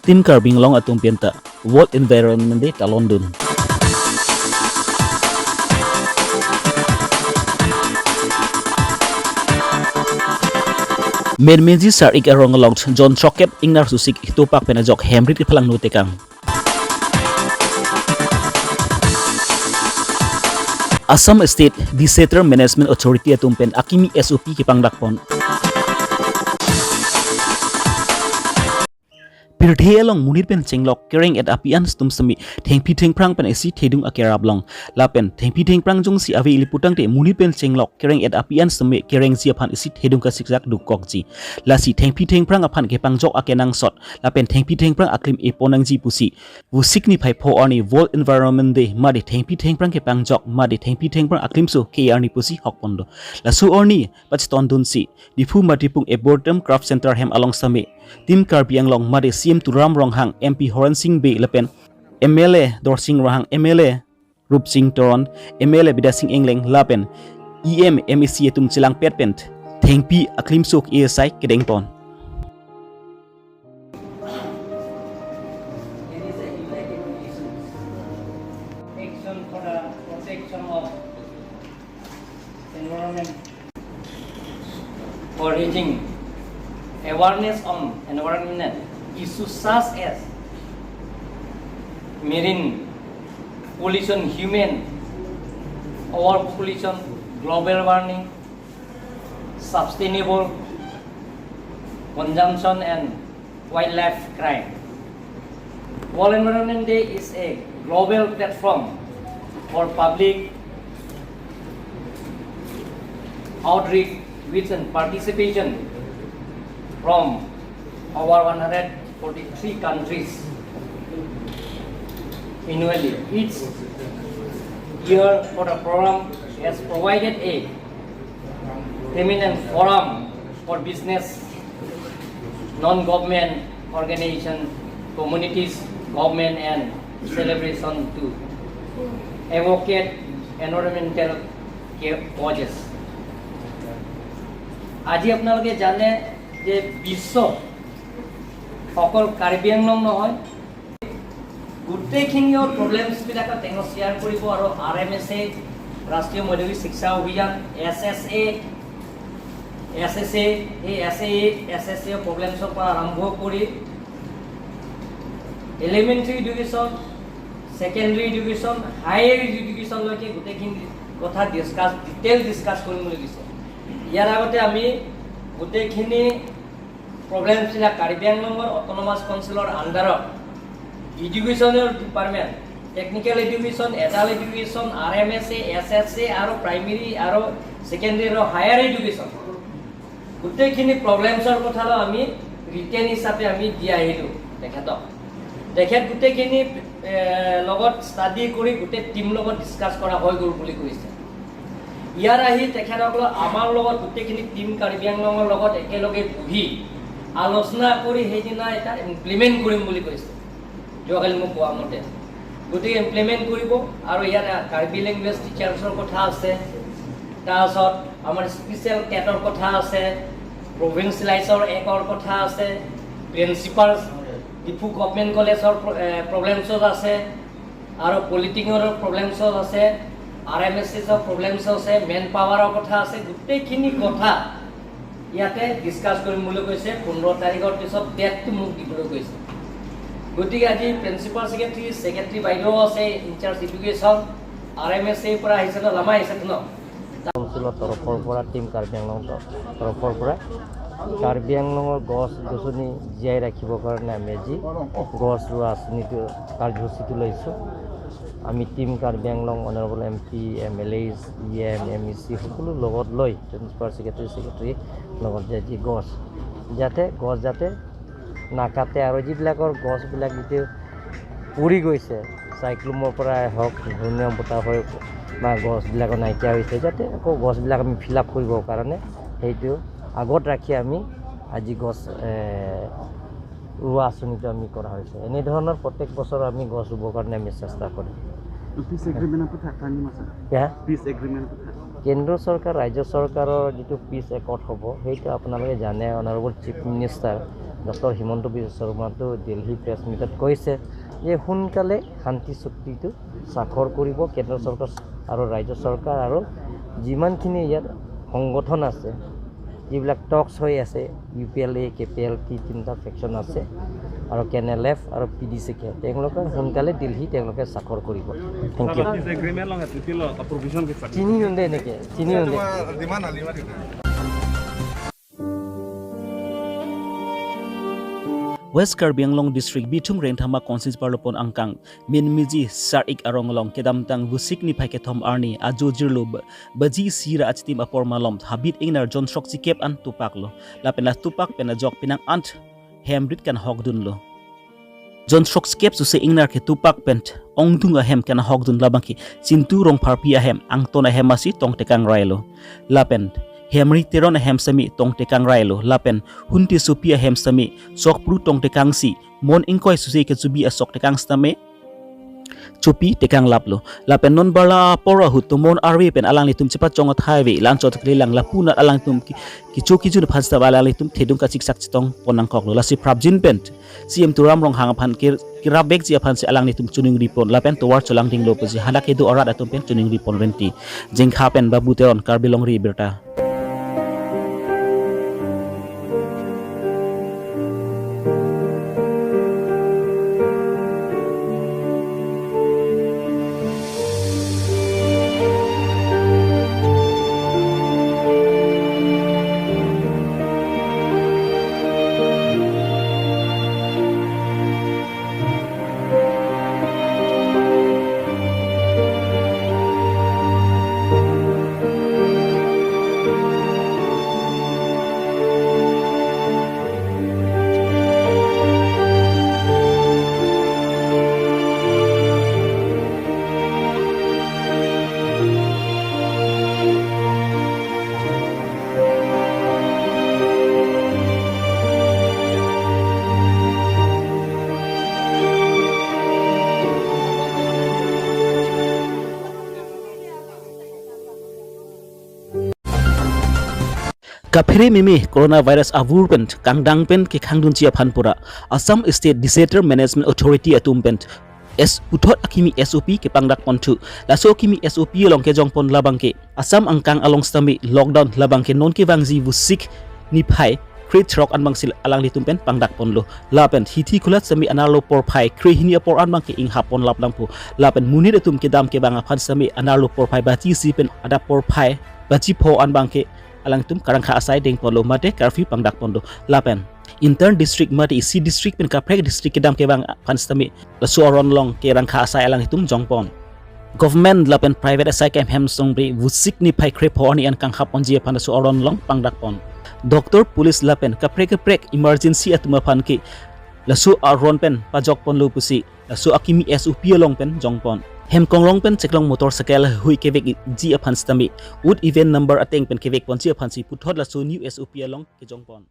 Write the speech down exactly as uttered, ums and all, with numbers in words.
Team Karbi Anglong atum penta World Environment Day talondun. Menmeji sar-ik arong along John Chokep ingnar susik hitopak pen ajok hemrit kephalangno tekang. Assam State Disaster Management Authority atum pen akimi S O P kepangdakpon. Pirthe along monit pen chenglok kereng-et api an stum semi thengpi thengphrang pen isi thedung akerap long. Lapen thengpi thengphrang jongsi ave ili putangte monit pen chenglok kereng-et api an semi kerengsi aphan isi thedung kasiksak dukokji. Lasi thengpi thengphrang aphan kepangjok akenangsot lapen thengpi thengphrang aklim eponangji pusi Vosik niphai pho arni World Environment Day mate thengpi thengphrang kepangjok mate thengpi thengphrang aklimso ke arni pusi hokpon do. Laso arni pachetondunsi Diphu Matipung Arboretum Craft Center hem along semi Team Karbi Anglong mate C M Tuliram Ronghang, M P Horen Sing Bey lapen M L A Dorsing Ronghang, M L A Rupsing Teron, M L A Bidya Sing Engleng lapen E M, M A C atum chelangpet pen thengpi aklimso ke-e asai kedengpon. Action for the protection of environment. For raising awareness on environmental issues such as marine pollution, human overpopulation, global warming, sustainable consumption and wildlife crime. World Environment Day is a global platform for public outreach with participation from over one hundred forty-three countries annually. Each year for the program has provided a eminent forum for business, non-government organization, communities, government and celebration to advocate environmental ca-, causes. আজি আপোনালোকে জানে যে বিশ্ব অকল কাৰ্বি আংলং নহয়, গোটেইখিনিৰ প্ৰব্লেমছবিলাক তেওঁ শ্বেয়াৰ কৰিব আৰু আৰ এম এছ এ, ৰাষ্ট্ৰীয় মাধ্যমিক শিক্ষা অভিযান, এছ এছ এ, এছ এছ এ, এই এছ এ, এছ এছ এ প্ৰব্লেমছৰ পৰা আৰম্ভ কৰি elementary education, secondary education, higher এডুকেশ্যনলৈকে গোটেইখিনি কথা ডিছকাছ, ডিটেইল ডিছকাছ কৰিম বুলি কৈছে। ইয়াৰ আগতে আমি গোটেইখিনি প্ৰব্লেমছবিলাক কাৰ্বি আংলঙৰ অট'নমাছ কাউন্সিলৰ আণ্ডাৰত এডুকেশ্যনৰ department, technical education, adult education, R M S A, S S A আৰু প্ৰাইমেৰী আৰু ছেকেণ্ডেৰী আৰু হায়াৰ এডুকেশ্যন গোটেইখিনি প্ৰব্লেমছৰ কথালৈ আমি ৰিটেন হিচাপে আমি দি আহিলোঁ তেখেতক। তেখেত গোটেইখিনি, এ, লগত ষ্টাডি কৰি গোটেই টিম লগত ডিছকাছ কৰা হৈ গ'ল বুলি কৈছে। ইয়াৰ আহি তেখেতসকলৰ আমাৰ লগত গোটেইখিনি টিম কাৰ্বি আংলঙৰ লগত একেলগে বহি আলোচনা কৰি সেইদিনা এটা ইমপ্লিমেণ্ট কৰিম বুলি কৈছে। যোৱাকালি মোক কোৱা মতে। গতিকে ইমপ্লিমেণ্ট কৰিব আৰু ইয়াত কাৰ্বি লেংগুৱেজ টিচাৰ্ছৰ কথা আছে, তাৰপাছত আমাৰ স্পেচিয়েল কেটৰ কথা আছে, প্ৰভিন্সিয়েলাইজৰ একৰ কথা আছে, প্ৰিন্সিপাল ডিফু গভৰ্ণমেণ্ট কলেজৰ প্ৰ-, এ, প্ৰব্লেমছত আছে আৰু পলিটেকনিকৰ প্ৰব্লেমছত আছে, আৰ এম এছ এছৰ প্ৰব্লেমছত আছে, মেন পাৱাৰৰ কথা আছে, গোটেইখিনি কথা ইয়াতে ডিছকাছ কৰিম বুলি কৈছে। পোন্ধৰ তাৰিখৰ পিছত ডেটটো মোক দিবলৈ কৈছে। গতিকে আজি প্ৰিন্সিপাল ছেক্ৰেটাৰী, ছেক্ৰেটাৰী বাইদেউ আছে, incharge education, R M S এৰ পৰা আহিছে ন, লামা আহিছে ন? কাউন্সিলৰ তৰফৰ পৰা, টিম কাৰ্বি আংলং তৰফৰ পৰা কাৰ্বি আংলঙৰ গছ গছনি জীয়াই ৰাখিবৰ কাৰণে আমি আজি গছ ৰোৱা আঁচনিটো কাৰ্যসূচীটো লৈছোঁ। আমি team Karbi Anglong, honourable M P, M L A, E M, M E C সকলো লগত লৈ, প্ৰিন্সিপাল ছেক্ৰেটাৰী, ছেক্ৰেটাৰী লগত যে যি গছ, যাতে গছ যাতে নাকাটে আৰু যিবিলাকৰ গছবিলাক যিটো পৰি গৈছে, চাইক্লনৰ পৰাই হওক, ঘূৰ্ণীয় বতাহ হৈ বা গছবিলাকৰ নাইকিয়া হৈছে, যাতে আকৌ গছবিলাক আমি ফিল আপ কৰিবৰ কাৰণে সেইটো আগত ৰাখি আমি আজি গছ, এ, ৰোৱা আঁচনিটো আমি কৰা হৈছে। এনেধৰণৰ প্ৰত্যেক বছৰ আমি গছ ৰুবৰ কাৰণে আমি চেষ্টা কৰিম। Peace agreement apa tha, tani masa? Ya? Peace agreement apa tha? কেন্দ্ৰ চৰকাৰ, ৰাজ্য চৰকাৰৰ যিটো পিচ একৰ্ড হ'ব, সেইটো আপোনালোকে জানে, honourable chief minister doctor Himanta বিশ্ব শৰ্মাতো দিল্লী প্ৰেছ মিটত কৈছে যে সোনকালে শান্তি চুক্তিটো স্বাক্ষৰ কৰিব কেন্দ্ৰ চৰকাৰ আৰু ৰাজ্য চৰকাৰ আৰু যিমানখিনি ইয়াত সংগঠন আছে, যিবিলাক টকছ হৈ আছে, ইউ পি এল এ, কে পি এল টি তিনিটা ফেকশ্যন আছে আৰু কে এন এল এফ আৰু পি ডি চি কে, তেওঁলোকে সোনকালে দিল্লী তেওঁলোকে স্বাক্ষৰ কৰিব। Thank you. Sir, peace agreement along ethnic provision ke sir? Chini nonde neke, chini nonde. West Karbi Anglong District Bithung Rengthama Constituency parlopon angkang Minmiji Sar-ik arong along kedamtang Vosik niphai kethom arni ajo jirlo ba-, baji isi ra achitim apor malom habit ingnar jon sroksikep an tupaklo. Lapen la tupak pen ajok penang ant hem rit kan hokdunlo. Jon sroksikep suse ingnar ke tupak pen ongdung ahem kan hokdun labang ke Chintu Rongpharpi ahem, Angton ahem asi tongtekang railo. Lapen Hemri Teron ahem sami tongtekang railo. Lapen Hunti Sopi ahem sami sokpru tongtekangsi, Mon ingkoi suse kechubi asok tekang sitame chopi tekang laplo. Lapen non barla apor ahut tomon arve pen alanglitum chepachong athai ave, lan chot kalilang lapunat alanglitum ki-, kicho kijun aphan sitame alanglitum thedung kachiksak chetong pon nangkoklo. Lasi prapjin pen C M Tuliram Ronghang aphan kir-, kirap vekji aphansi alanglitum choningri pon lapen tovar cholangdinglo pusi hadak kedo arat atum pen choningri pon renti. Jengkha pen Babu Teron, Karbi Longri Abirta. Kaphere meme coronavirus avur pen kangdang pen kekhangdunji aphan pura Assam State Disaster Management Authority atum pen S puthot akimi S O P kepangdak ponthu. Laso akimi S O P along kejong pon labang ke Assam angkang along sitame lockdown labang ke non kevangji Vosik niphai krethrok anbangsi alanglitum pen pangdak ponlo. Lapen hithi khulat sitame anerlo porphai krehini apor anbang ke inghap pon lap langpo. Lapen monit atum kedam kevang aphan sitame anerlo porphai baji isi pen adap porphai baji pho anbang ke alangtum karangkha asai deng ponlo mate curfew pangdak ponlo. Lapen inter district mate isi district pen kaprek district kedam kevang aphan sitame laso aron along kerangkha asai alanglitum jong pon. Government lapen private asai kemhem songbre Vosik niphai krepho arni an kangkhap ponji aphan laso aron along pangdak pon. Doctor, police lapen kaprek kaprek emergency atum aphan ke laso aron pen pajok ponlo pusi laso akimi S O P along pen jong pon. Hem kongrong pen cheklong motorcycle hui kevekji aphan sitame odd even number ateng pen kevek ponji aphansi puthot laso new S O P along kejong pon.